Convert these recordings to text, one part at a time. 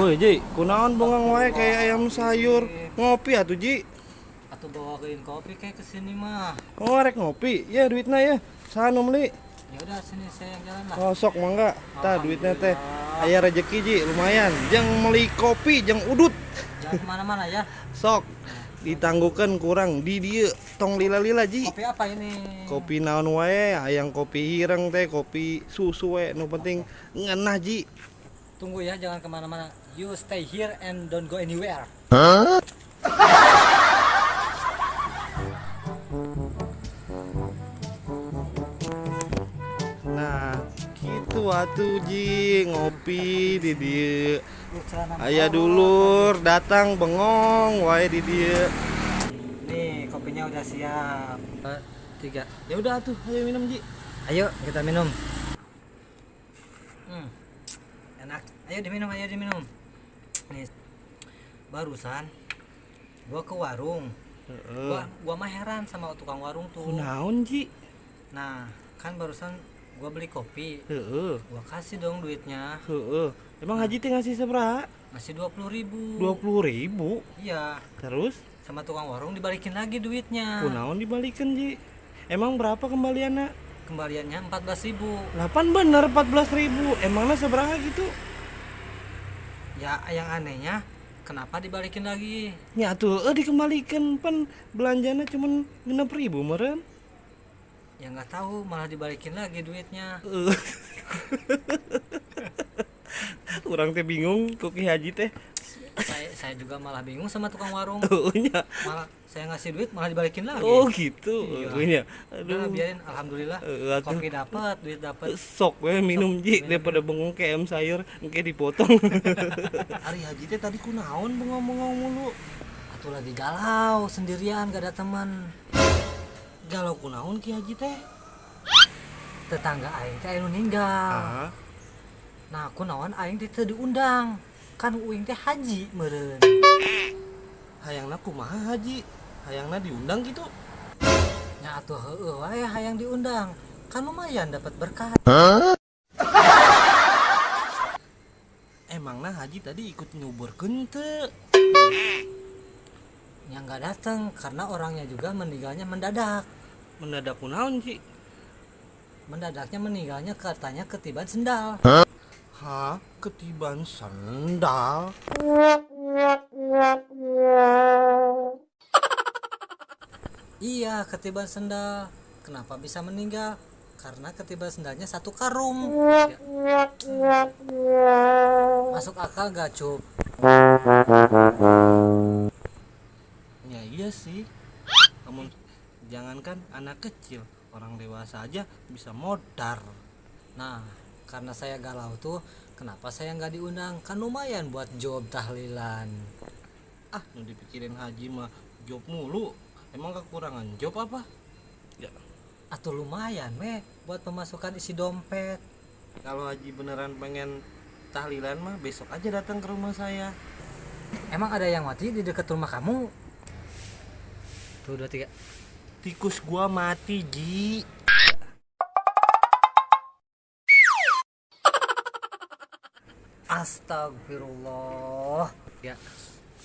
Woi Ji, kunaon bengong wae kayak ayam sayur. Ngopi atuh Ji. Atau bawain kopi kayak kesini mah. Oh rek ngopi, ya duitnya ya. Saha nu meuli? Ya udah sini saya yang jalan lah. Oh sok mangga. Tah duitnya teh. Aya rezeki Ji, lumayan. Jeung meuli kopi jeung udut. Jangan kemana-mana ya. Sok ditangguhkan kurang di dieu tong lila-lila Ji. Kopi apa ini? Kopi naon wae, hayang kopi hireng teh, kopi susu we, nu penting ngeunah Ji. Tunggu ya, jangan kemana-mana. You stay here and don't go anywhere. Nah, gitu atuh Ji, ngopi di dieu. Lu celana Aya dulur datang bengong wae di dieu. Nih, kopinya udah siap. Dua, tiga. Ya udah atuh, ayo minum Ji. Ayo kita minum. Enak. Ayo diminum, ayo diminum. Nih, barusan gua ke warung. Gua mah heran sama tukang warung tuh. Kunaon Ji? Nah, kan barusan gua beli kopi. Heeh. Gua kasih dong duitnya. Heeh. Emang Haji teh ngasih sabaraha? Ngasih 20.000. 20.000. Iya, Terus sama tukang warung dibalikin lagi duitnya. kunaon dibalikin Ji? Emang berapa kembaliannya? Kembaliannya 14.000. 8 bener 14.000. Emangnya sabaraha gitu? Ya, yang anehnya kenapa dibalikin lagi? Ya atuh dikembalikan pan belanjanya cuman 6.000 meureun. Ya nggak tahu, malah dibalikin lagi duitnya. Urang teh bingung ku Ki Haji teh. Saya juga malah bingung sama tukang warung. Heueuh nya. Malah saya ngasih duit malah dibalikin lagi. Oh gitu. Iya. Heueuh nya. Udah Aduh. biarin, alhamdulillah. Heeh, atuh. Kopi dapat, duit dapat. Sok we minum Ji daripada bengong kayak ayam sayur engke dipotong. Ari Haji teh tadi kunaon bengong-bengong mulu? Atau lagi galau sendirian gak ada teman. Galau kunaon Ki Haji teh? Tetangga aing teh anu ninggal. Ah, Nah, kunaon aing teh teu diundang. Kan uing teh haji meureun. Hayangna kumaha Haji? Hayangna diundang gitu? Nya atuh heueuh wae hayang diundang. Kan lumayan dapat berkat. Emangna Haji tadi ikut nguburkeun teu? Yang nggak datang karena orangnya juga meninggalnya mendadak. Mendadak kunaon Ji? Mendadaknya meninggalnya katanya ketiban sendal. Hah? Ketiban sendal? Iya, ketiban sendal. Kenapa bisa meninggal? Karena ketiban sendalnya satu karung. Ya. Masuk akal gak, Cup? Ya iya sih. Namun jangankan anak kecil, orang dewasa aja bisa modar. Nah, karena saya galau tuh, kenapa saya nggak diundang? Kan lumayan buat job tahlilan. Ah, nu dipikirin Haji mah job mulu. Emang kekurangan job apa? Ya, Atau lumayan, meh, buat pemasukan isi dompet. kalau Haji beneran pengen tahlilan mah besok aja datang ke rumah saya. Emang ada yang mati di dekat rumah kamu? Tuh, dua, tiga. Tikus gua mati, Ji. Astagfirullah. Ya,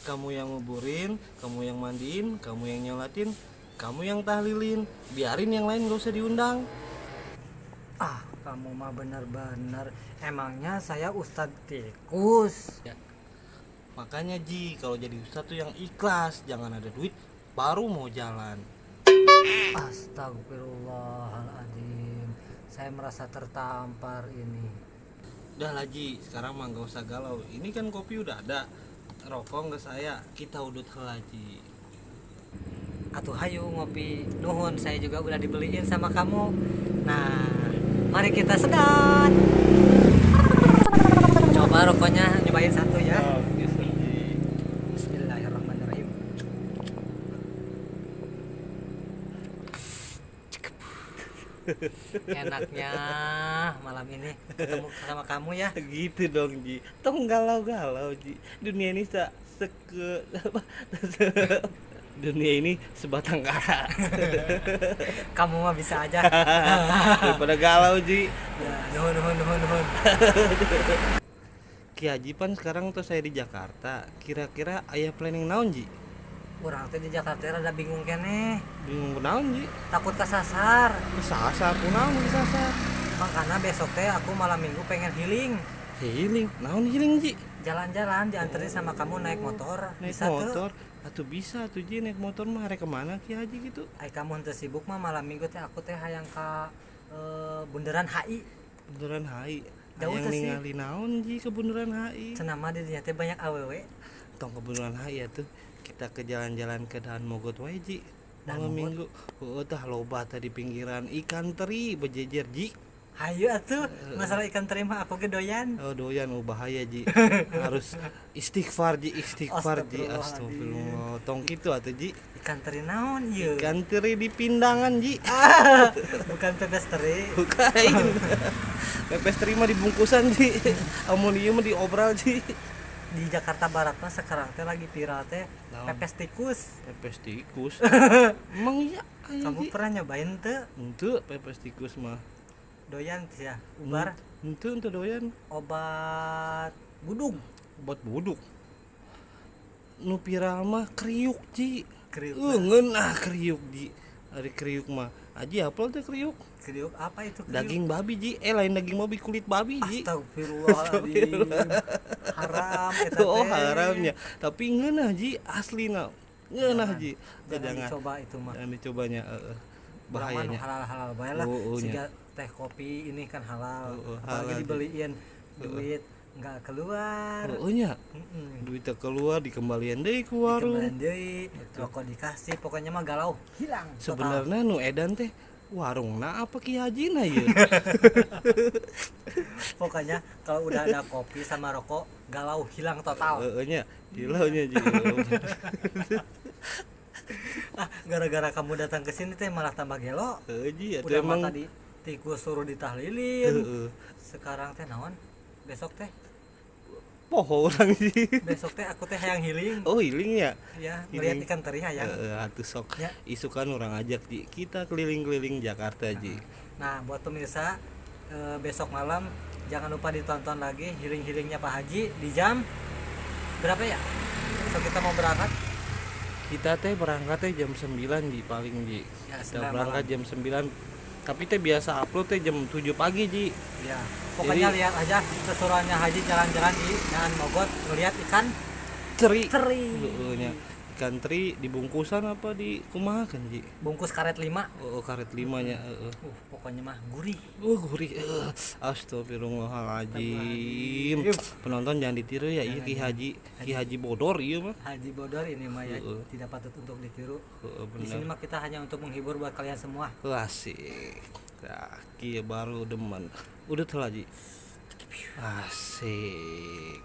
Kamu yang nguburin, kamu yang mandiin, kamu yang nyolatin, kamu yang tahlilin. Biarin yang lain gak usah diundang. ah, kamu mah benar-benar. Emangnya saya ustadz tikus? Ya. Makanya Ji, kalau jadi ustadz tuh yang ikhlas, jangan ada duit baru mau jalan. Astagfirullahaladzim. Saya merasa tertampar ini. Udah lah Ji, sekarang mah gak usah galau. Ini kan kopi udah ada. Rokok nggak saya, kita udut heula Ji. Atuh hayu ngopi. Nuhun, saya juga udah dibeliin sama kamu. Nah, mari kita sedot. Coba rokoknya, nyobain satu ya. Bismillahirrahmanirrahim. Enaknya malam ini ketemu sama kamu ya. Gitu dong Ji. Tong galau-galau Ji. Dunia ini se seke apa? Dunia ini sebatang kara. Kamu mah bisa aja. Daripada galau Ji. Ya, nuhun nuhun nuhun nuhun. Ki Haji pan sekarang tuh saya di Jakarta. Kira-kira aya planning naon, Ji? Urang teh di Jakarta rada bingung keneh. Bingung naon, Ji? Takut kesasar. Kesasar kunaon kesasar? Makanya besok teh aku malam minggu pengen healing. Healing, naon healing, Ji? Jalan-jalan dianterin sama kamu naik motor. Naik bisa tuh? motor. Atuh bisa tuh, Ji, naik motor mah rek kemana Ki Haji gitu? Ai kamu henteu sibuk mah malam minggu teh aku teh hayang ka Bundaran HI. Bundaran HI. Jauh Hayang teh sih. ningali naon, Ji, ke Bundaran HI? Cenah mah di dinya teh banyak awewe. Tong ke Bundaran HI ya tuh. Kita ke jalan-jalan ke Daan Mogot wae, Ji. Daan Malam Mogot? minggu. Heeh, tah loba tah di pinggiran ikan teri bejejer, Ji. Hayu atuh, masalah ikan teri mah aku ge doyan. Oh doyan, oh bahaya, Ji. Harus istighfar, Ji, istighfar, Ji. Astagfirullahaladzim. Astagfirullah. Tong kitu atuh, Ji. Ikan teri naon ieu? Ikan teri di pindangan, Ji. Bukan pepes teri. Bukan. Pepes teri mah dibungkusan, Ji. Amun ieu mah diobral, Ji. Di Jakarta Barat mah sekarang teh lagi viral teh Naon? pepes tikus. Pepes tikus. Emang iya aya, Kamu Ji? pernah nyobain teu? Henteu pepes tikus mah. Doyan sih ya. Ubar Henteu, henteu doyan. obat budung. Obat buduk. Nu viral mah kriuk, Ji. Kriuk. Ngeunah kriuk, Ji. Ari kriuk mah. Aji hafal teh kriuk. Kriuk apa itu kriuk? Daging babi, Ji. Lain daging babi, kulit babi, Ji. Astagfirullahaladzim. Haram eta Oh, teh. haramnya. Tapi ngeunah, Ji, aslina. Ngeunah, Ji. Jangan Jangan, dicoba itu mah. jangan dicobanya, heeh. Urang mah nu Bahayanya. halal-halal bae lah. Oh, oh, nya. Siga teh kopi ini kan halal. Oh, oh, Apalagi halal, Ji. dibeliin duit nggak keluar. Heeh nya. Heeh. Duitnya keluar dikembalian deui ku warung. Dikembalian deui, rokok dikasih, pokoknya mah galau hilang. Total. Sebenarnya nu edan teh warungna apa Ki Hajina ieu? Pokoknya kalau udah ada kopi sama rokok, galau hilang total. Heeh nya, hilaunya Ji. Ah, gara-gara kamu datang ke sini teh malah tambah gelo. Heeh, Ji, atuh Udah mah emang tadi tikus suruh ditahlilin. heeh. Sekarang teh naon? Besok teh, Poho urang, Ji. besok teh aku teh hayang healing. Oh, healing ya? Ya, ngelihat Healing. ikan teri hayang. Heeh, atuh sok. Ya. Isukan urang ajak, Ji. Kita keliling-keliling Jakarta, Ji. Nah, buat pemirsa, besok malam jangan lupa ditonton lagi healing-healingnya Pak Haji di jam berapa ya? So kita mau berangkat. Kita teh berangkat teh jam 9, Ji, paling, Ji. Ya, Kita 9 berangkat malam. jam 9. Tapi teh biasa upload teh jam 7 pagi, Ji. Ya, pokoknya Jadi- lihat aja keseruannya Haji jalan-jalan di Daan Mogot ngelihat ikan Teri. teri. Heeh nya. Ikan teri dibungkusan apa di kumaha kan, Ji? Bungkus karet 5. Oh, karet 5 nya, heeh. Pokoknya mah gurih. Oh, gurih. Astagfirullahaladzim. Penonton jangan ditiru ya, iya Ki Haji, Ki Haji bodor ieu mah. Haji bodor ini mah ya Heeh. tidak patut untuk ditiru. Heeh, Di sini bener. mah kita hanya untuk menghibur buat kalian semua. Asik. Nah, kieu baru demen. Udah telah, Ji. Asik.